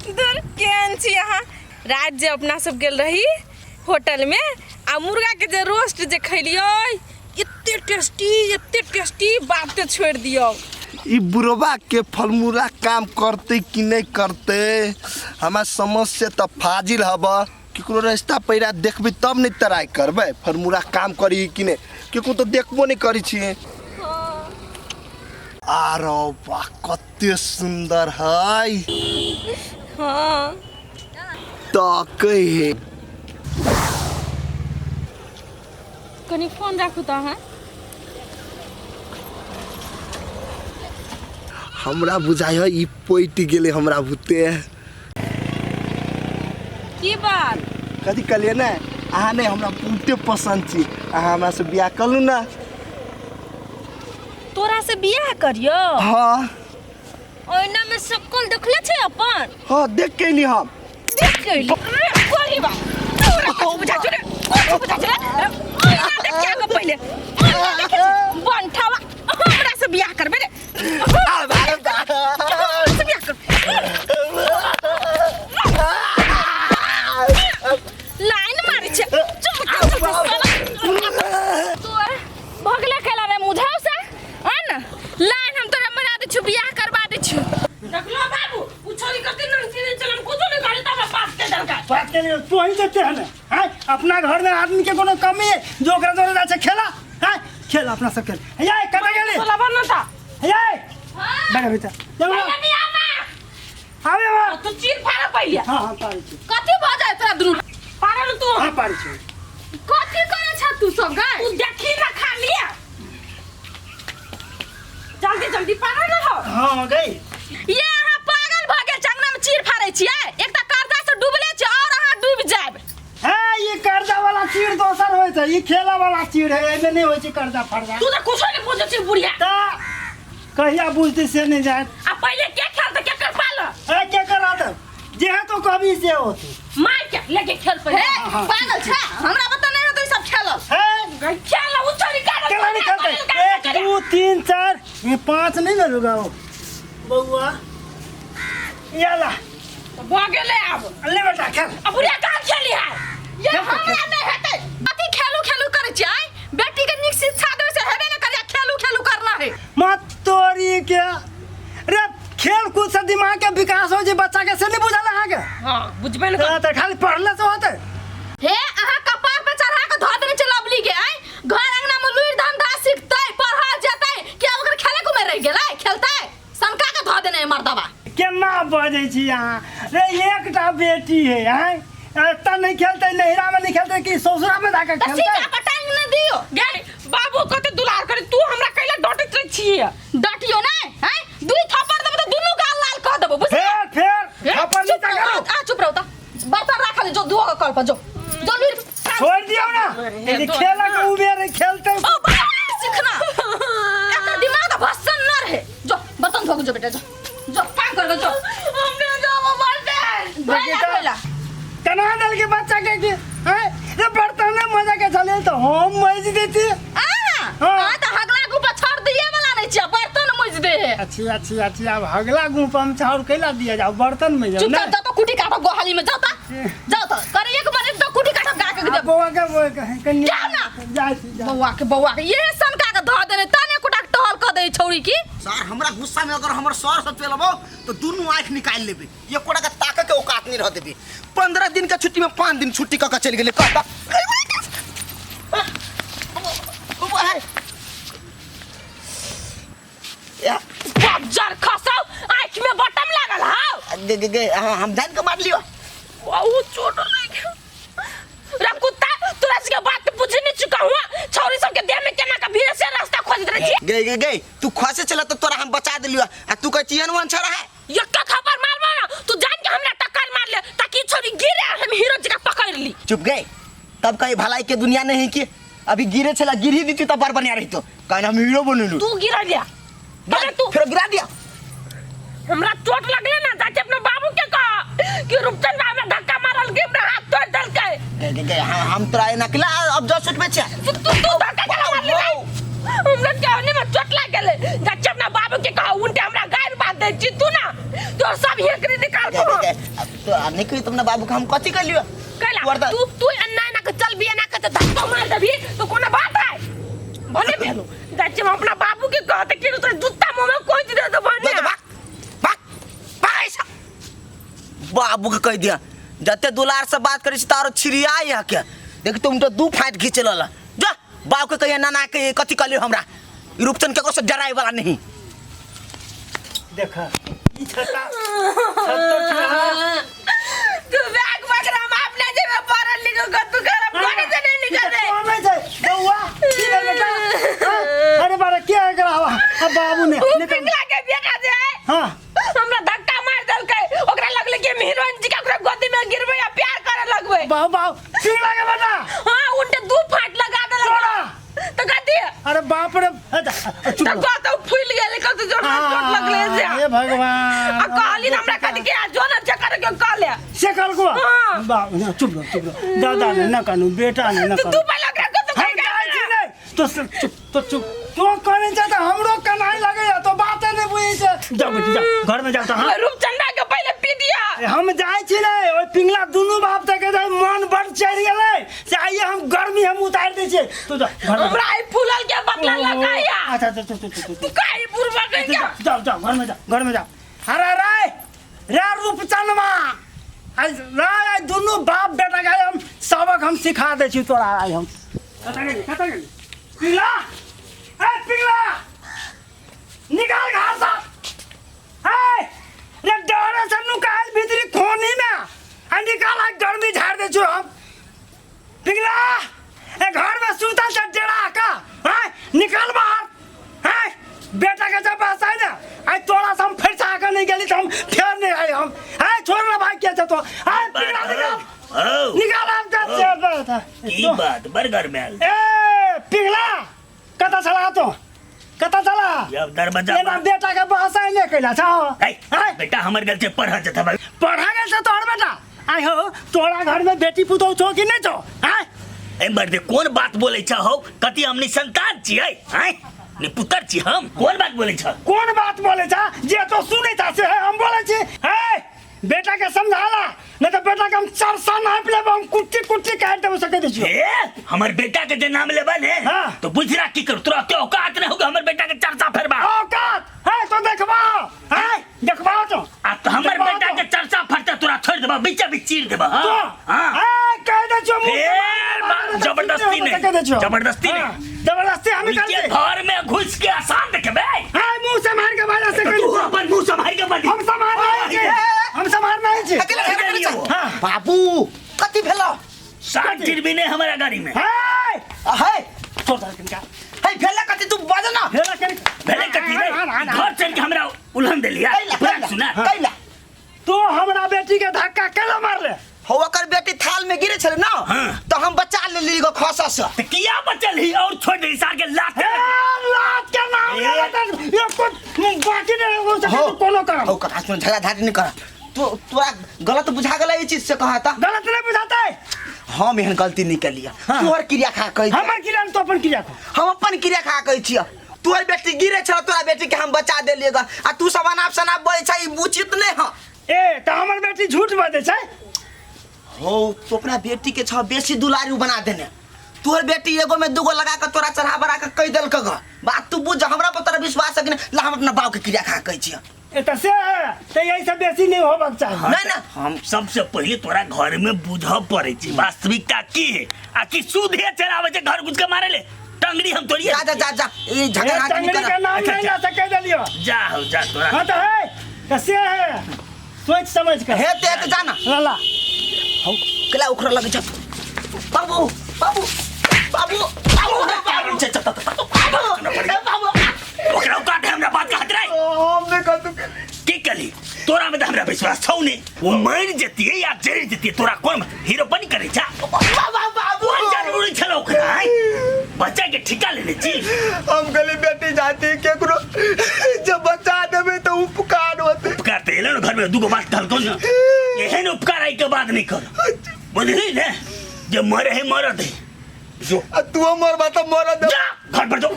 दूर केहन छी अहाँ। राति जे अपना सब गेल रही होटल में आ मुर्गा के जे रोस्ट जे खैलियै, एते टेस्टी, एते टेस्टी, बाते छोड़ि दियौ। ई बुढ़वा के फलमूला काम करते कि नहीं करते हमार समझ से तो फाजिल हब। केकरो रास्ता पैरा देखबे तब नहीं ट्राई करबे फलमूला काम करी कि नहीं, केकरो तो देखबो नहीं करी छियै। आरो वाह कते सुंदर है। हाँ। तकै है। कनी फोन राखू तऽ अहाँ। हमरा बुझाइ है ई पटि गेलै हमरा भूते। की बात? कथी कहलियै ने अहाँ? नहि हमरा बहुते पसन्द छी, अहाँ हमरा से बियाह कर लू ना। तोरा से बियाह करियो? हाँ। ओहिना में सकल देखले छै अपन? हाँ देख के एली हम। देख के एली? रे कोरी बा तोरा कथी बुझा छौ रे? कथी बुझा छौ रे? ओहिना देख के आगो पहिले ओहिना देखे छै बनठावा हमरा से बियाह करबे रे? हमरा से बियाह करबे? लाइन मारै छै। चुप चुप चुप साला। तू भगले खेला रे मुझाव से आ ना लाइन हम तोरा मना दै छु, बियाह करवा दै छु। देखलो बाबू उ छोरी कते नंसी नहीं चलन कुछो नहीं करे तब बात के डर का बात के लिए तू ही देते हैं ना हैं? अपना घर में आदमी के कोनो कमी है जो ओकरा जोरे जा छै खेला हैं? खेल अपना सब खेल। ये कतऽ गेली? बोला बन ना। ये बैठ बेटा जाओ। पहिले बियाह में आवे बा। तू चीर फाड़ पहिले। हां हां पारी छी। कथी भ जाय तोरा दुनू पारे न तू? हां पारी छी। कथी करे छ तू सब गए? तू देखी ना खाली जल्दी जल्दी पारे न हो। हां गई। ये अहाँ पागल भ गेल चंगना में चीर फाड़ै छियै। एक त कर्जा से डूबले छी और अहाँ डूब जायब। है ये कर्जा वाला चीर दोसर होय छै, ई खेला वाला चीर है, एमे नहीं होय छै कर्जा फर्जा। तू त कुछो नहीं बुझै छी बुढ़िया। त कहिया बुझते से नहीं जाए। आ पहिले के खेलते के कर पाल? ए के कर आता जे है तो कभी से होते मार के लेके खेल पहिले। हाँ। पागल छ हमरा बता नहीं होते सब खेलल। है खेल उ छोरी का केला नहीं खेलते। 1 2 3 4 ये 5 नहीं ना रुका हो बउआ याला भ गेलै आब। ले बेटा खेल। अब बुढ़िया कहाँ खेली है? ये हमरा नहीं हेतै। अथी खेलू खेलू करै छियै, बेटी के नीक शिक्षा देबै से हेबे ने करिया, खेलू खेलू करना है। मत तोरी के रे खेल कूद से दिमाग के विकास हो जे बच्चा के से नहीं बुझल अहाँ के। हां बुझबे ने। तो खाली पढ़ले से होते। हे अहाँ कपार पे चढ़ा के धऽ देने छै लवली के आय घर अंगना में लुरि धंधा सीखतै पढ़ा जेतै कि आब ओकर खेले कुमे रहि गेलै खेलतै सनका के धऽ देने मर्दबा। केना बजै छी अहाँ रे? एकटा बेटी है आय एतऽ नहीं खेलतै नैहरा में नहीं खेलतै कि ससुरा में जाके तऽ खेलतै? सीता पर टांग ने दियो। गे बाबू कते दुलार करे तू हमरा कैला डटैत रहै छियै? डटियो नै हैं दुई थप्पड़ देबो तऽ दुनू गाल लाल कऽ देबो बुझलियै? फेर फेर थप्पड़ चुप नीचा रहो, करू। आ चुप रहो तऽ बर्तन राखल जो धो कल पर जो जो लुरि छोड़ दियौ ना यदि खेला के उबेर है, खेलतै। ओ बाबा सीखना एकर दिमाग तऽ भस्सन न रहे। जो बर्तन धो के जो बेटा जो जो काम कर जो। हमने जाबो बर्तन धोइला धोइला केना देल के बच्चा के कि हैं रे बर्तन में मजा के चले तो हम मज देती। आ हाँ। आ तऽ हगला गुपा छोड़ दिए वाला नहीं छियै बर्तन मज दे है। अच्छी अच्छी अच्छी अब हगला गुपा में चाउर कैला दिया जाओ बर्तन में जाओ चुप ना। जा तो कुटी काटो गोहाली में जाता जाओ तो करे एक बार एक तो कुटी काटो गा के आ देब। बौआ के बौआ के कन्या जाओ ना। जा छी जा। बौआ के ये सनका के धऽ देने तने कुटा के टहल कऽ दे छौरी की। सर हमरा गुस्सा में अगर हमर सर से चलबो तो दुनू आंख निकाल लेबे, एकोटा के ताके के औकात नहीं रह देबे। 15 दिन के छुट्टी में 5 दिन छुट्टी क के चल गेले कहता। बज्जर खसौ आँख में बटम लागल हौ। गे गे गे हाँ, हम जान के मार लियो। बहुत चोट लागि रे कुत्ता तोरा सबके बात बुझ नहीं चुका हुआ छौरी सबके देह में केना के भीड़ से रास्ता खोजत रहे छी। गे गे गे तू खसे चला तो तोरा हम बचा देलियो आ तू कहै छी एहन ओहन छड़ा है। एक थप्पड़ मारबो ना तू जान के हमरा टक्कर मार ले ताकि छौरी गिरे हम हीरो जका पकड़ ली। चुप गए तब कहीं भलाई के दुनिया नहीं की अभी गिरे छला गिरी दी तब बार बनिया रही तो कहना हम हीरो बनलू। तू गिरा लिया अरे तू फिर गिरा दिया। हमरा चोट लगले ना जाके अपना बाबू के कह कि रूपचंद बाबू हमरा धक्का मारल के हमरा हाथ तोड़ देलकै। गे गे गे हाँ, हम तोरा एना केला अब जस सुट में छे। तू तू तू धक्का केला मारले भाई हमरा केहने में चोट लाग गेले जाके अपना बाबू के कह उनटे हमरा गायर बात दे छी। तू ना तोर सब हेकरी निकाल दे, दो दे, दे। तो आ नहीं कही तुमने बाबू के हम कथी कर लियो कैला तोर तू तू अन्ना ना के चल बिया ना के धक्का मार देबी तो कोनो बात है भने भेलो जाइ छी हम अपना बाबू के कहते कि तोरा जूता मुंह में कोच दे दे भने दे, भाग भाग भाग ऐसा बाबू के कह दिया जते दुलार से बात करै छी तारो छिरिया है के देख तुम तो दू फाट घीच लल जा बाबू के कहिया नाना के कथी कहलियो हमरा ई रूपचंद केकरो से डराए वाला नहीं देख ई छता छतो छड़ा तू बैग बकरा हम अपने जेबे पढ़ल लिखल कर तू घर कोने से नहीं निकल रे कौन छै बौआ की भेल बेटा हाँ? अरे बारे के एकरा हवा अब बाबू ने तू निकल पिघला के बेटा जे है हां हमरा धक्का मार देलकै ओकरा लगलै कि हम हीरोइन जी के ओकरा गोदी में गिरबै आ प्यार करे लगबै बाबू बाबू पिघला के बेटा हां उनटे दू फाट लगा देलक तोरा। तो कथी अरे बाप रे चुप तो रहो। कतौ फूल गेलै कतौ जोर चोट लगलै से हे भगवान आ कहली हमरा कथी के जो न चक्कर के कहले से कहल को हाँ। बाप ना चुप रहो चुप रहो दादा ने न कानू बेटा ने न तो कानू तू पहले ओकरा कतौ हम जाइ छी नहीं तो चुप तो चुप तो कहने छै तऽ हमरो कनाई लगैया तो बाते नहीं बुझै छै जाओ बेटी जाओ घर में जाओ तो हाँ रूपचंदा के पहले पी दिया हम जाइ छी रे ओहि पिंगला दुनू बाप तक के मन बड़ चढ़ि गेलै से आइए हम गर्मी हम उतारि दै छियै तू जा घर में जा। हमरा ई फूलल के बदला लगाया अच्छा अच्छा चुप चुप चुप तू काहे बुढ़वा के जाओ जाओ जाओ घर में जाओ घर में जाओ अरे रे रे रूपचंदवा आइ रे आइ दुनू बाप बेटा के आइ हम सबक हम सिखा दै छी तोरा आइ हम कतऽ गेली कतऽ गेली पिंगला ए पिंगला निकाल घर से ए रे डरे से नुकायल भीतरी खोनी में आ निकाल आ गर्मी झाड़ दै छी हम पिघला ए घर में सुतल छ डेरा का हैं निकाल बाहर हैं बेटा के जब बस ना आई तोरा से हम फिर से आके नहीं गेली तो हम फिर नहीं आई हम हैं छोड़ ना भाई के तो हैं पिघला निकाल औ, निकाल हम जा की बात बड़ घर में आयल ए पिघला कता छला तो कता छला जब दरवाजा एना बेटा के बहसाई नहीं कैला छौ है, हैं बेटा हमर गल से पढ़ जता भाई पढ़ा गेल छ तोहर बेटा आइ हो तोरा घर में बेटी पुतोह छौ कि नहीं छौ आँय ए मर्दे कोन बात बोलै छ हौ कति हमनी संतान छियै आँय ने पुत्र छी हम कोन बात बोलै छ कोन बात बोले छा जे तो सुनै छा से हम बोले छी हे बेटा के समझाला नहीं तो बेटा के हम चरसा नाप लेब हम कुट्टी कुट्टी काट देब सके दै छियो ए हमर बेटा के जे नाम लेबा ने हाँ। तो बुझ रहा की करू तोरा के औकात नहीं होगा हमर बेटा के चर्चा फेरबा औकात है तो देखबा है देखबा तो आ तो हमर देखबा बेटा तो। के चर्चा फरता तोरा छोड़ देबा बीचे बीच चीर देबा तो हाँ ए कह दे छियो मुंह से फिर मार बात जबरदस्ती नहीं, कह दे छियो। जबरदस्ती नहीं। हाँ, जबरदस्ती हम उनके कर दे घर में घुस के आसान देखबे हां मुंह से मार के बाजा से तो कह तू अपन मुंह संभाल के बदी हम संभाल नहीं छी हम संभाल नहीं छी अकेले झगड़ा करै छै। हाँ। बाबू कथी भेलो सात चिरबी नहीं हमारा गाड़ी में हे हे छोड़ दे कनिका हे भेला कथी तू बाज ना भेला कनिका भेले कथी रे घर चल के हमरा उल्हन देलिया कैला पूरा कैला सुना कैला तू हमरा बेटी के धक्का केला मारले हो ओकर बेटी थाल में गिरे छले ना हाँ। तो हम बचा लेली गो खसा से तो किया बचल ही और छोड़ दे सार के लात ए लात के नाम ए। ले त ये कुछ बाकी नहीं हो सके कोनो काम हो कथा सुन झगड़ा झाड़ी नहीं कर तू तोरा गलत बुझा गेलै ई चीज से कहा ता गलत नहीं बुझाता है हम एहन गलती नहीं केलिया हाँ। तोहर क्रिया खा कह हमर क्रिया तो अपन क्रिया खा हम अपन क्रिया खा कहै छियै तोहर बेटी गिरे छल तोरा बेटी के हम बचा देलियै ग आ तू सब अनाप शनाप बोलै छै ई उचित नहि हँ ए त हमर बेटी झूठ बजै छै हो तू अपना बेटी के छ बेसी दुलारू बना देने तोहर बेटी एगो में दूगो लगा के तोरा चढ़ा बढ़ा के कह देलक ग बात तू बुझ हमरा पर तोरा विश्वास है कि नहीं ला हम अपना बाप के क्रिया खा कहै छियै ए त से है त यही से बेसी नहीं होबक चाही नहीं ना हम सबसे पहले तोरा घर में बुझ पड़े छी वास्तविकता की है आ कि सूधे चलावे छै घर घुस के मारे ले टंगड़ी हम तोड़िए जा जा जा जा ई ए झगड़ा नहीं टंगड़ी कर के नाम अच्छा, नहीं ला सके देलियो जा हो जा तोरा हां त है त से है सोच समझ कर हे ते ते जाना ला ला हौ केला उखड़ लगे छ बाबू बाबू बाबू बाबू बाबू बाबू बाबू ओकरा औकात है हमरा बात कहत रहे हम नहीं कर की कली तोरा में त हमरा विश्वास छौ ने वो मर जतिए या जर जतिए तोरा कोन हीरो बन करे छा बाबू कोन जरूरी छल ओकरा आँय? बच्चा के ठिका लेने छी हम गली बेटी जाती केकरो जब बचा देबे तो उपकार होते उपकार त एलो ने घर में दूगो बात कहलको ने एहन उपकार आई के बाद नहीं कर बुझली ने जे मरे है मरत है जो आ तू मरबा तो मर दे जा घर पर जो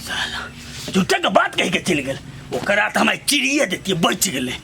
साला झूठे के बात कह के चल गेल ओकरा तऽ हम आइ चिड़िए देतियै, बचि गेलै।